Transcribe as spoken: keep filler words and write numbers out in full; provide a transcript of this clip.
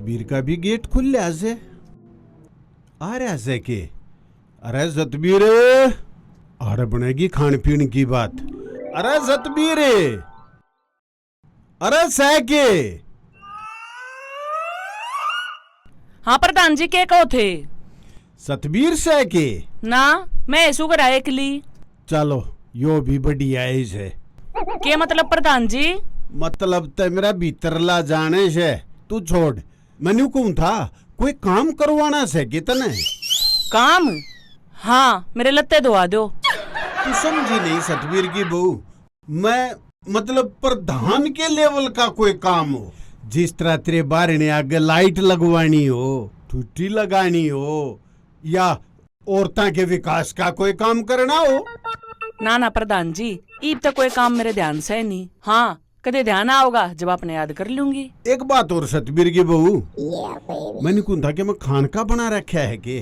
सतबीर का भी गेट खुल लिया से। आ रहा से के? अरे सतबीर, अरे बनेगी खान पीन की बात। अरे सतबीर, अरे सै के? हाँ प्रधान जी, के कहो थे? सतबीर सै के? ना, मैं ऐसू करा एकली। चलो, यो भी बढ़िया है से। के मतलब प्रधान जी? मतलब ते मेरा भीतरला जाने से। तू छोड़, मैं न्यू कहूँ था, कोई काम करवाना से के तने? काम? हाँ, मेरे लत्ते धोआ दो। तू समझी नहीं सतबीर की बहू, मैं मतलब प्रधान के लेवल का कोई काम हो, जिस तरह तेरे बारणे आगे लाइट लगवानी हो, टूटी लगानी हो, या औरतां के विकास का कोई काम करना हो। ना ना प्रधान जी, इब तो कोई काम मेरे ध्यान से नहीं। हाँ, कदे ध्यान आओगा जब आपने याद कर लूंगी। एक बात और सतबीर की बहू, मैंने कौन था कि मैं खान का बना रखा है के?